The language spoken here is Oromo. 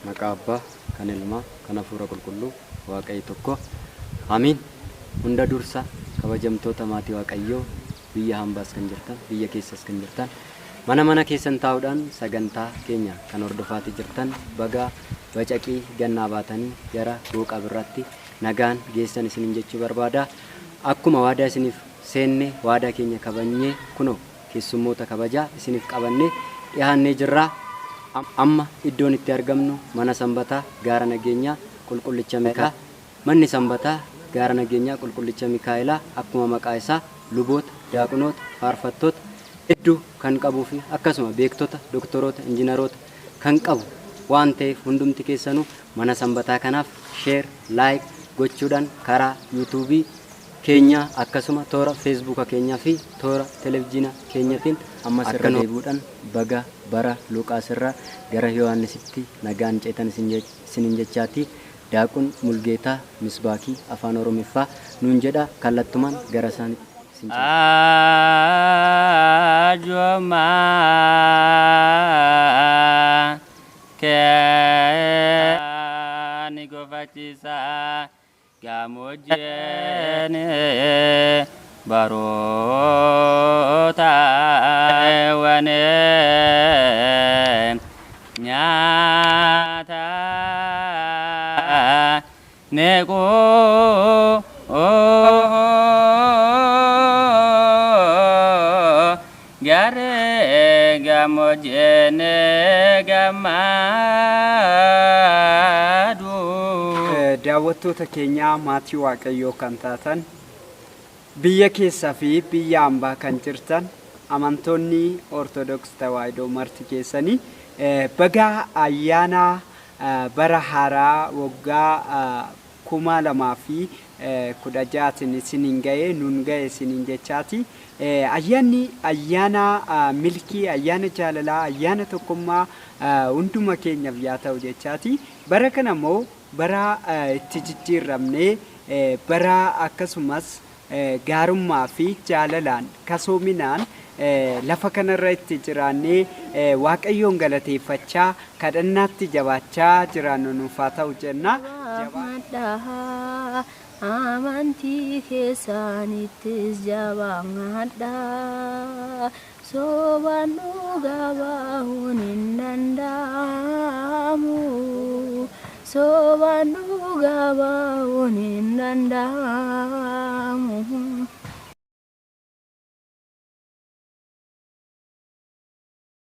Maqaa Abbaa, kan Ilmaa, kan Hafuura Qulqulluu, Waaqayyo tokko. Amiin. Hunda dursa kabajamtoota maatii Waaqayyoo biyya hambaas kan jirtan, biyya keessas kan jirtan, mana mana keessan taa'uudhaan sagantaa keenya kan hordofaatii jirtan baga bacaqii gannaa baatanii gara booqaa birraatti nagaan geessan isiniin jechuu barbaada. Akkuma waadaa isiniif seenne waadaa keenya kabajnee kunoo keessummoota kabajaa isiniif qabannee dhiyaannee jirra. Amma iddoon itti argamnu mana sanbataa gaara nageenyaa qulqullicha Mikaa'el. Manni sanbataa gaara nageenyaa qulqullicha Mikaa'elaa akkuma maqaa isaa luboota, daaqunoota, faarfattoota hedduu kan qabuu fi akkasuma beektota, doktoroota, injiinaroota kan qabu waan ta'eef hundumti keessanuu mana sanbataa kanaaf share, like gochuudhaan karaa yuutuubii keenyaa akkasuma toora feesbuuka keenyaa fi toora televizyiina keenyatiin ammas irra deebi'uudhaan baga bara Luqaas irraa gara Yohaannisitti nagaan ceetan isiniin jechaati. Daaqun Mulgeetaa Misbaakii afaan Oromiffaa nuun jedha kallattumaan gara isaanitti isin ceesisa. Ajumaa kee ni gofachiisa gammoojjeen baroota wane nyaata nequu garee gammoojjeen gammadu. Daawwattoota keenyaa maatii Waaqayyoo kan taatan biyya keessaa fi biyya hambaa kan jirtan amantoonni Ortodoks Tawaahidoo marti keessanii baga ayyaana bara haaraa waggaa 2016tiin isiniin ga'e nun ga'e isiniin jechaati. Ayyaanni ayyaana milkii, ayyaana jaalalaa, ayyaana tokkummaa hunduma keenyaaf yaa ta'u jechaati. Bara kana immoo bara itti jijjiiramnee bara akkasumas gaarummaa fi jaalalaan kasoominaan lafa kanarra itti jiraannee Waaqayyoon galateeffachaa kadhannaatti jabaachaa jiraannu nuuf haa ta'u jenna. Jabaadhaa amantii keessanittis jabaadhaa sobaan dhugaa bahuun hin danda'amu sobaan dhugaa bahuun hin danda'amu.